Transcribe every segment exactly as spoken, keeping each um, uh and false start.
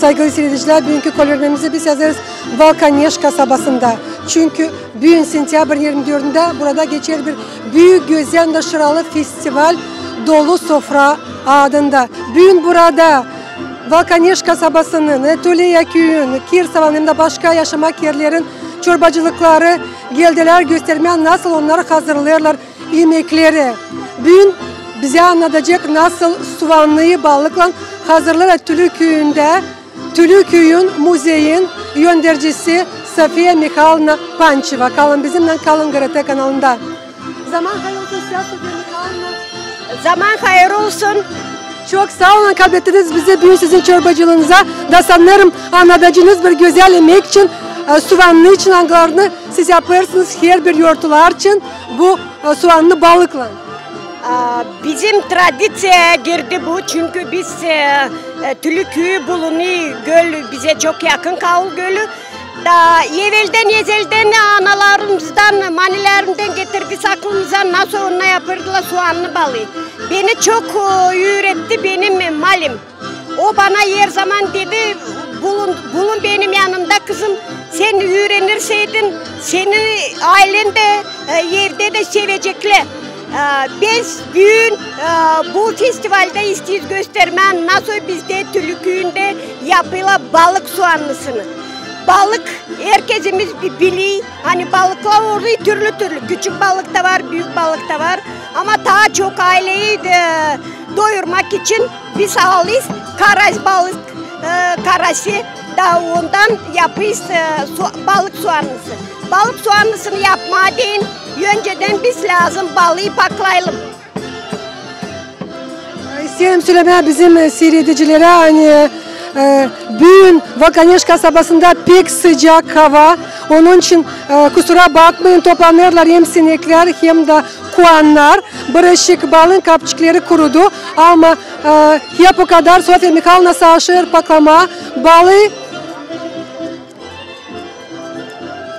Saygılı siiredicilär, büünkü körmemizi biz hazırlêêrız Valkaneş kasabasında. Çünkü büün, sentyabrın irmi dördündä, burada geçer bir büük, gözyaşıralı festival Dolu sofra adında. Büün burada Valkaneş kasabasının, Anatoliya küüyün, Kirsovanın hem dä başka yaşamak erlerin çorbacılıkları geldilär göstermää, nasıl onnar hazırlêêrlar imekleri. Büün bizä annadacek, nasıl suannıyı balıklan hazırlêêrlar Tülü küüyündä, Tülü küüyün muzeyin öndercisi Sofiya Mihalovna Pançeva. Kalın bizimnän, kalın GRT kanalında. Zaman hayır olsun, Sofiya Mihalovna. Zaman hayır olsun. Çok saa olun, kabul ettiniz bizi büün sizin çorbacılıınıza. Da sanêrım, annadacanız bir gözäl imek için, e, suannı için, angılarını siz yapêrsınız herbir yortular için bu, e, suannı balıklan. A, bizim tradiţiyaya girdi bu, çünkü biz, e, e, Tülü küüyü bulunêr, göl bizä çok yakın, Kaul gölü. Da eveldän, ezeldän analarımızdan, manilerindän getirdik aklımıza, nasıl onnar yapêrdılar suannı balıı. Beni çok, e, üüretti benim malim. O bana herzaman dedi, bulun, bulun benim yanımda, kızım, sen üürenirseydin, seni aylän dä, e, evdä dä seveceklär. E, biz büün, e, bu festivaldä isteeriz göstermää, nasıl bizdä Tülü küüyündä yapêrlar balık suannısını. Balık, herkezimiz bi-, biler, ani balıklar olêr türlü-türlü. Küçük balık ta var, büük balık ta var. Ama taa çok ayleyi, e, doyurmak için biz alêrız karaz balık, e, karası, da ondan yapêrız, e, su-, balık suannısı. Balık suannısını yapmaa deyni öncedän biz lääzım balıı paklayalım. İsteerim sölemää bizim, e, siiredicilerä, ani, e, büün Valkaneş kasabasında pek sıcak hava. Onun için, e, kusura bakmayın, toplanêrlar hem sineklär, hem dä kuannar. Birazcık balın kapçıkları kurudu. Ama, e, hep o kadar Sofiya Mihalovna savaşêr paklamaa balıı.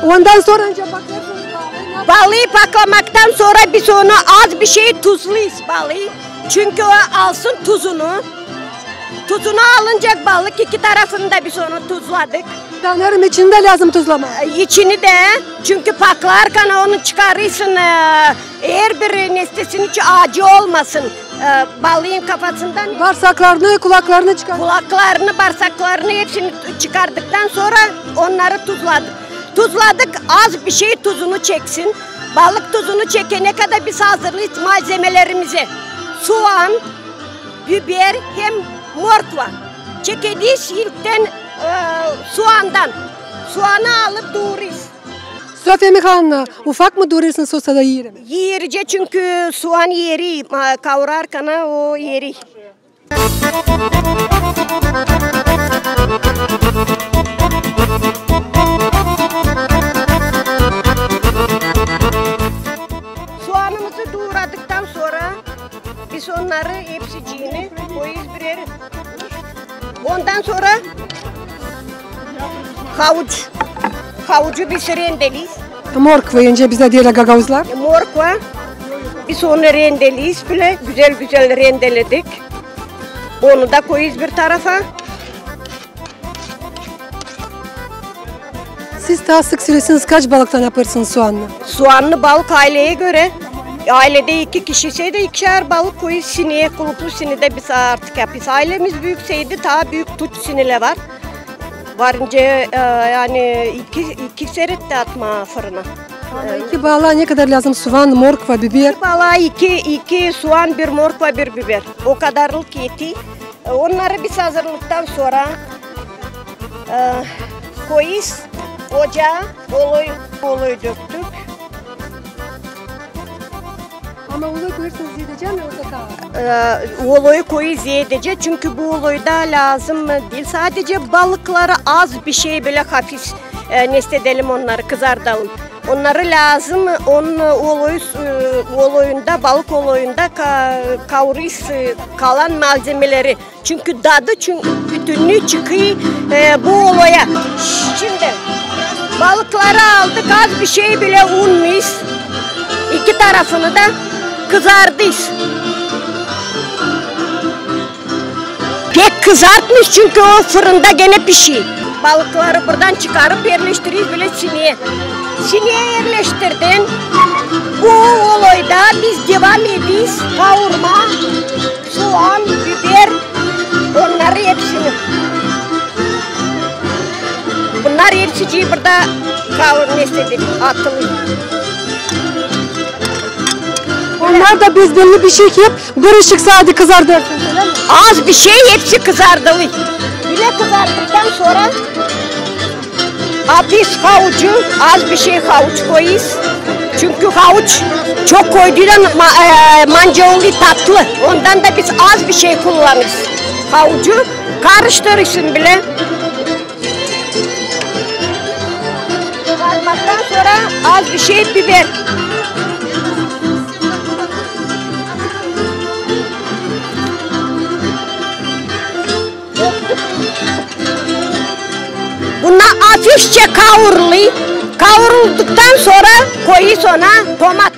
Ondan sora ancak bakêrsınız balıı. Balıı paklamaktan sora biz onu az bir şey tuzlêêrız balıı. Çünkü o alsın tuzunu. Tuzunu alıncak balık, iki tarafını da biz onu tuzladık. Sanêrım, içini dä lääzım tuzlamaa. E, içini dä, çünkü paklarkan onu çıkarêrsın, e, herbir nestesin içi acı olmasın. E, balıın kafasından. Barsaklarını, kulaklarını çıkar. Kulaklarını, barsaklarını hepsini çıkardıktan sora onnarı tuzladık. Tuzladık, az bir şey tuzunu çeksin. Balık tuzunu çekenä kadar biz hazırlêêrız malzemelerimizi. Suan, biber hem morkva. Çekederiz ilktän, e, suandan. Suanı alıp duurêrız. Sofiya Mihalovna, ufak mı duurêrsınız, osa da iri mi? İricä, çünkü suan iri, ma-, kaurarkana o iri. Suanımızı duuradıktan sora biz onnarı hepsicini koyêrız birär. Ondan sora havuç. Havucu biz rendelêriz. Morkva, öncä bizdä deerlär gagauzlar. E, morkva. Biz onu rendelêriz bölä, gözäl-gözäl rendeledik. Onu da koyêrız bir tarafa. Siz taa sık sürürsünüz, kaç balıktan yapêrsınız suannı? Suannı balık ayleyä görä. Ayledä iki kişiysä dä ikişär balık koyêrız sineyä, kuluplu sinedä biz artık yapêrız. Aylemiz büükseydi, taa büük tuç sinelär var. Varınca, e, yani iki, iki seret dä atmaa fırına. Ama iki balaa ne kadar lääzım suan, morkva, biber? İki balaa iki, iki suan, bir morkva, bir biber. O kadarlık eter. E, onnarı biz hazırlıktan sora, e, koyêrız ocaa, oloy, oloy döktük. Ama oloy koyêrsınız zedecä mi, osa taa? E, oloyu koyêrız zedecä, çünkü bu oloyda lääzım diil sadecä balıkları, az bir şey bölä hafif, e, nestedelim onnarı, kızardalım. Onnarı lääzım onun oloyu, e, oloyunda, balık oloyunda ka-, kaurêrız, e, kalan malzemeleri. Çünkü dadı çün-, bütünnüü çıkêr, e, bu oloya. Şindi balıkları aldık, az bir şey bölä unnêrız. İki tarafını da kızardêrız. kızartmêêrız, çünkü o fırında genä pişer. Balıkları buradan çıkarıp erleştireriz bölä sineyä. Sineyä erleştirdin. Bu olayda biz devam ederiz kavurmaa. Suan, biber, onnarı hepsini. Bunnar hepsicii burada kavur-, nesedä atılêr. Onnar da biz belli bir şey hep bir ışık sade kızardırsın, ölä mi? Az bir şey, hepsi kızardılêr. Bölä kızardıktan sora atêrız havucu, az bir şey havuç koyêrız. Çünkü havuç çok koyduuynan ma-, e, manca olêr tatlı. Ondan da biz az bir şey kullanêrız havucu. Karıştırêrsın bölä. Kızartmaktan sora az bir şey biber. Bunnar afifçe kavurulêr. Kavurulduktan sora koyêrız ona tomat.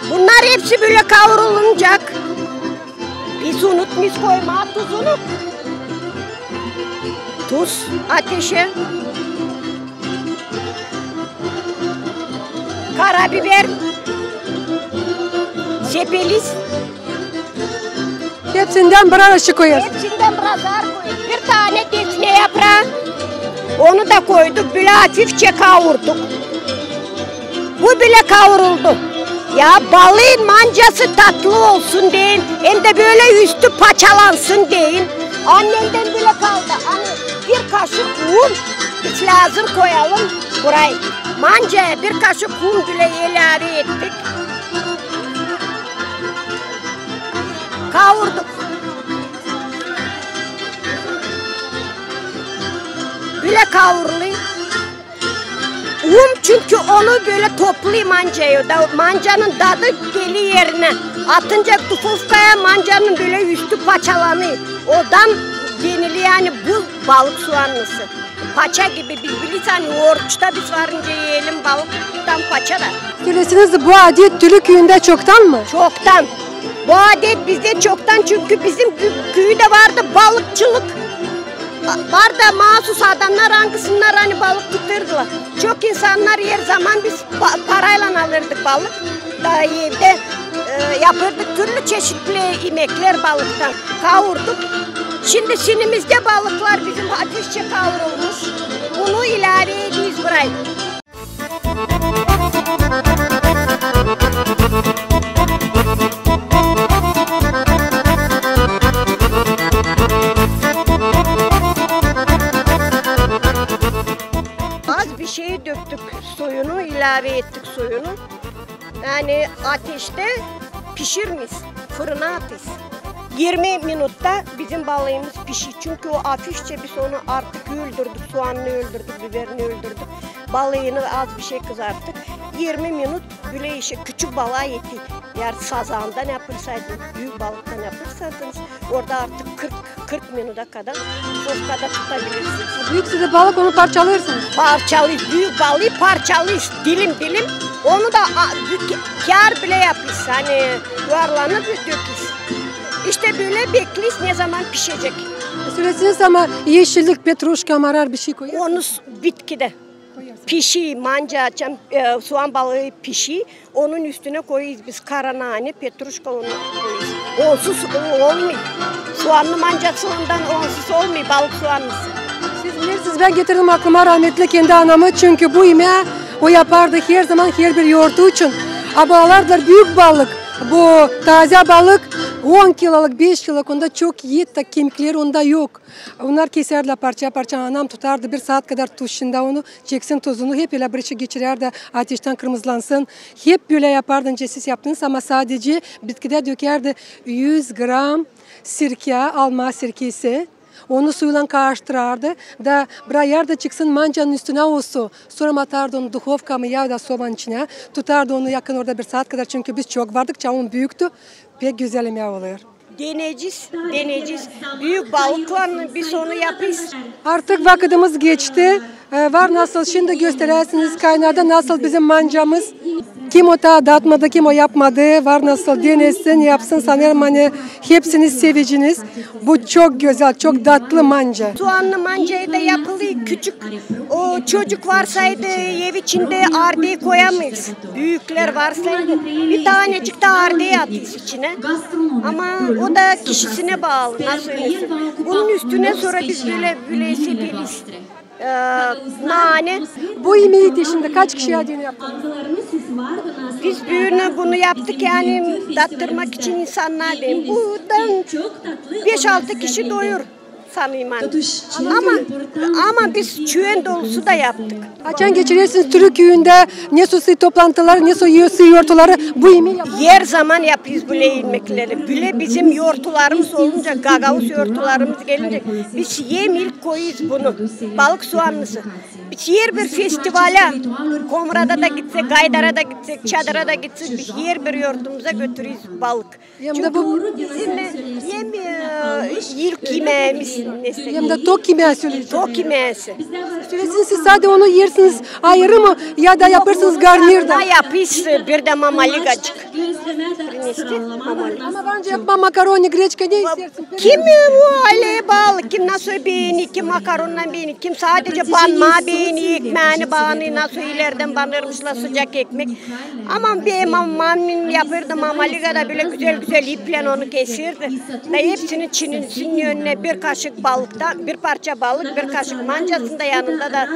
Bunnar hepsi bölä kavurulunacek. Biz unutmêêrız koymaa tuzunu. Tuz ateşä. Karabiber. Sepeliz. Hepsindän birer aşık koyêrız. Hepsindän birazar koyêrız. Bir tanä defne yapraa. Onu da koyduk, bölä afifçe kavurduk. Bu bile kavruldu. Ya, balın mancası tatlı olsun deyin, hem dä bölä üstü paçalansın deyin. Annemdän bile kaldı. Ani bir kaşık un biz lääzım koyalım burayı. Mancaya bir kaşık un bile ilave ettik. Kavurduk. Bile kavrulêr. Un, çünkü onu bölä toplêêr mancayı, da mancanın dadı geler erinä. Atınca dufovkaya, mancanın bölä üstü paçalanêr. Odan denilär, ani bu balık suanlısı. Paça gibi biz bileriz, ani oruçta biz varınca iyelim balıktan paça da. Söleseniz, bu adet Tülü küüyündä çoktan mı? Çoktan. Bu adet bizdä çoktan, çünkü bizim kü-, küüdä vardı balıkçılık. Vardı maasuz adamnar, angısınnar, ani balık tutêrdılar. Çok insannar herzaman biz pa-, paraylan alırdık balık. Da evdä, e, yapırdık türlü çeşitli imeklär balıktan. Kavurduk. Şindi sinimizdä balıklar bizim hafifçe kavrulmuş. Bunu ilave ederiz burayı. Az bir şey döktük suyunu, ilave ettik suyunu. Yani ateştä pişirmeeriz, fırına atêrız. Yirmi minutta bizim balığımız pişer. Çünkü o hafifçe biz onu artık öldürdük, suanını öldürdük, biberini öldürdük. Balığını az bir şey kızarttık. Yirmi minut bölä işe, küçük balığa eter. Eer sazandan yapırsaydınız, büük balıktan yapırsaydınız, orada artık kırk, kırk minuta kadar dufovkada tutabilirsiniz. Büükse dä balık, onu parçalêêrsınız. Parçalêêrız, büük balıı parçalêêrız, dilim dilim. Onu da a, bük-, kiyar bile yapêrız, ani yuvarlanıp dökeriz. İştä bölä bekleeriz, ne zaman pişecek. Söleseniz, ama eşillik, petruşka, marar bir şey koyêrsınız? Onu s-, bitkidä. Pişer, manca açan, e, suan balıı pişer, onun üstünä koyêrız biz kara nane, petruşka, onu koyêrız. Onsuz o-, olmêêr. Suanlı mancası ondan onsuz olmêêr, balık suanlısı. Siz bilersiniz, bän getirdim aklıma rahmetli kendi anamı, çünkü bu imeyi o yapardı herzaman herbir yortu için. A bu alardılar büük balık, bu tazä balık, on kiloluk, beş kiloluk, onda çok et, da kemikleri onda yok. Onnar keserdilär parça-parça. Anam tutardı bir saat kadar tuz içindä onu, çeksin tuzunu, hep ölä bir şey geçirärdi, ateştän kırmızılansın. Hep bölä yapardı, nicä siz yaptınız, ama sadece bitkidä dökärdi üz gram sirkä, alma sirkesi. Onu suylan karıştırardı da brayardı, çıksın mancanın üstünä o su. Sora atardı onu dufovka mı ya da sobanın içinä. Tutardı onu yakın orada bir saat kadar, çünkü biz çok vardık, çaun büüktü. Pek gözäl imää olêr. Deneyecez, deneyecez. Büük balıklan biz onu yapêrız. Artık vakıdımız geçti. E, var nasıl şindi gösterersiniz kaynarda nasıl bizim mancamız. Kim o taa datmadı, kim o yapmadı, var nasıl denesin, yapsın, sanêrım, ani hepsiniz seveceniz. Bu çok gözäl, çok datlı manca. Suannı mancayı da yapılêr küçük. O çocuk varsaydı, ev içindä ardeyi koyamêêrız. Büüklär varsaydı, bir tanecik dä ardeyi atêrız içinä. Ama o da kişisinä baalı, nasıl ölürsin. Bunun üstünä sora biz bölä, bölä seperiz, e, nane. Bu imeyi dä şindi kaç kişiyä deyni yaptınız? Biz büün bunu yaptık, yani dattırmak için insannara deyni. Bundan beş-altı kişi doyur. Sanêrım. Ama, ama biz çüven dolusu da yaptık. Açan geçirersiniz Türük küüyündä nesoy toplantıları, nesoy yortuları bu imeyi yapmak? Herzaman yapêrız bölä imekleri. Bölä bizim yortularımız olunca, gagauz yortularımız gelincä, biz hem ilk koyêrız bunu, balık suannısı. Biz herbir festivalä, Komrada da gitsek, Gaydara da gitsek, Çadıra da gitsek, biz herbir yortumuza götüreriz balık. Hem dä bu bizim hem, e, ilk imeemiz, hem dä tok imeesi ölä. Tok imeesi. Sölesin, siz sade onu ersiniz ayırı mı ya da yapêrsınız garnir dä? Yapêrız, e, bir dä mamaligacık. Prinesti mamalig. Ama var nicä yapmaa makaroni, greçka, ne isteersin? Kim o aley baalı, kim nasıl beeni, kim makaronnan beeni, kim sadecä banmaa beeni, ekmeeni banêr, nasıl ilerdän banêrmışlar sıcak ekmek. Ama benim mam-, mamim yapêrdı mamaligada, bölä gözäl-gözäl iplän onu keserdi. Da hepsinin çinisinin önünä bir kaşık balıktan, bir parça balık, bir kaşık mancasını da, yanında da,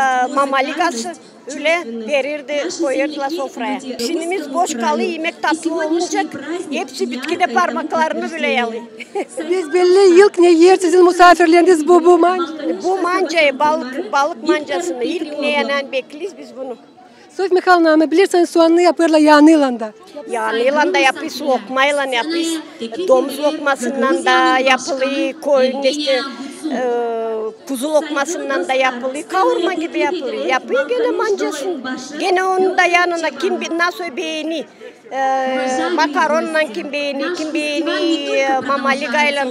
e, mamaligası ölä verirdi, koyêrdılar sofraya. Çinimiz boş kalêr, imek tatlı oluncak, hepsi bitkidä parmaklarını bölä yalêêr. Biz bellä ilk ne eer sizin musaafirleriniz bu, bu manca? Bu mancayı, balık, balık mancasını ilk ne eer bekleeriz biz bunu. Sofya Mihaylovna, ama bilersiniz, suannı yapêrlar yaanıylan da. Yaanıylan da yapêrız, lokmaylan yapêrız. Domuz lokmasından da yapılêr, koyun işte, e, kuzu lokmasından da yapılêr. Kavurma gibi yapılêr. Yapêr genä mancasını. Genä onu da yanına kim bi-, nasıl beeni. E, makaronnan kim beeni, kim beeni, e, mamaligaylan.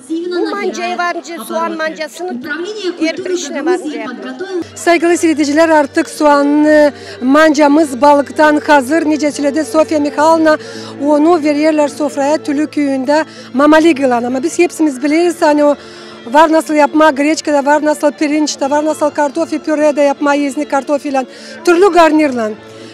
Bu mancayı var nicä, suan mancasını herbir işinä var nicä yapêr. Saygılı siiredicilär, artık suanlı mancamız balıktan hazır. Nicä söledi Sofya Mihaylovna, onu vererlär sofraya Tülü küüyündä mamaligaylan. Ama biz hepsimiz bileriz, ani o var nasıl yapmaa greçkada, var nasıl pirinçtä, var nasıl kartofi püredä yapmaa, ezini kartofilän, türlü garnirlan.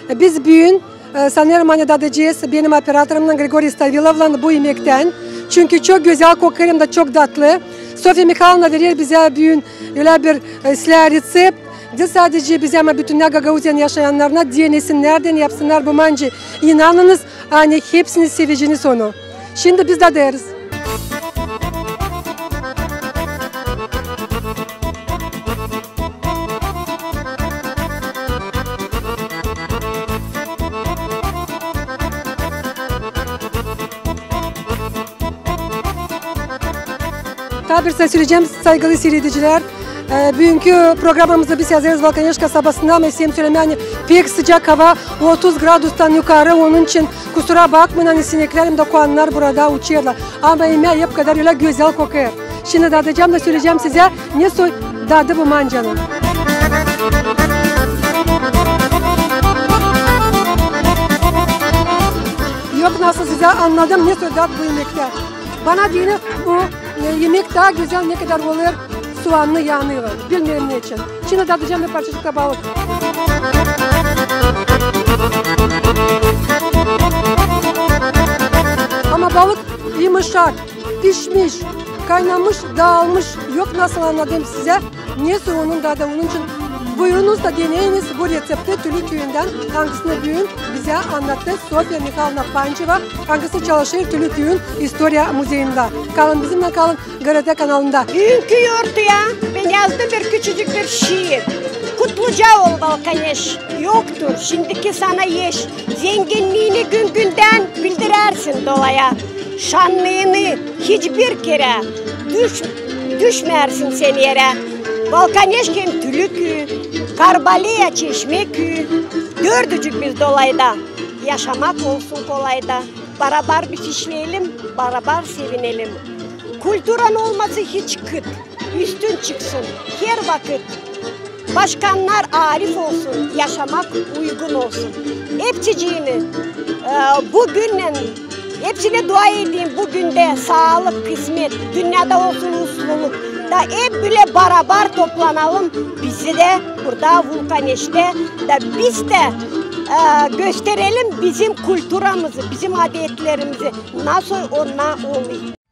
E, biz büün E, sanêrım, ani dadacez benim operatorumnan Grigoriy Stavilovlan bu imektän. Çünkü çok gözäl kokêr hem dä çok tatlı. Sofya Mihaylovna verer bizä büün ölä bir, e, islää reţept. Diil sadecä bizä, ama bütünnä Gagauziyanın yaşayannarına, denesinnär dä, yapsınnar bu mancayı. İnanınız, ani hepsiniz seveceniz onu. Şindi biz dadêrız. Taa bir şey söleyecäm, saygılı siiredicilär. E, büünkü programamızı biz hazırlêêrız Valkaneş kasabasında, ama isteerim sölemää, ani pek sıcak hava, otuz gradustan yukarı, onun için kusura bakmayın, ani sineklär hem dä kuannar burada uçêrlar. Ama imää hep kadar ölä gözäl kokêr. Şindi dadacam da söleyecäm sizä, ne soy dadı bu mancanın. Yok nasıl sizä annadım, ne soy dad bu imektän. Bana deyni bu, e, imek taa gözäl ne kadar olêr suannı yaanıylan. Bilmeerim neçin. Şindi dadacam bir parçacık da balık. Ama balık yımışak, pişmiş, kaynamış, daalmış. Yok nasıl annadım sizä, ne soy onun dadı. Onun için buyurunuz da deneyiz bu reţepti Tülü küüyündän, angısını büün bizä annattı Sofya Mihaylovna Pançeva, angısı çalışêr Tülü küüyün istoriya muzeyindä. Kalın bizimnän, kalın GRT kanalında. Büünkü yortuya bän yazdım bir küçücük bir şiir. Kutluca ol, Valkaneş, yoktur şindiki sana eş. Zenginniini gün-gündän bildirärsin dolaya. Şannıını hiçbir kerä düş-, düşmärsin sän erä. Valkaneş hem Tülü küüyü, Karbaliya, Çeşme küüyü, dördücük biz dolayda. Yaşamak olsun kolayda. Barabar biz işleyelim, barabar sevinelim. Kulturan olması hiç kıt, üstün çıksın her vakıt. Başkannar arif olsun, yaşamak uygun olsun. Hepsiciini, e, bu günnän, hepsinä dua edeyim bu gündä saalık, kısmet, dünnedä olsun usluluk. Da hep bölä barabar toplanalım bizi dä burada Vulkaneştä. Da biz dä, e, gösterelim bizim kulturamızı, bizim adetlerimizi, nasıl onnar olêr.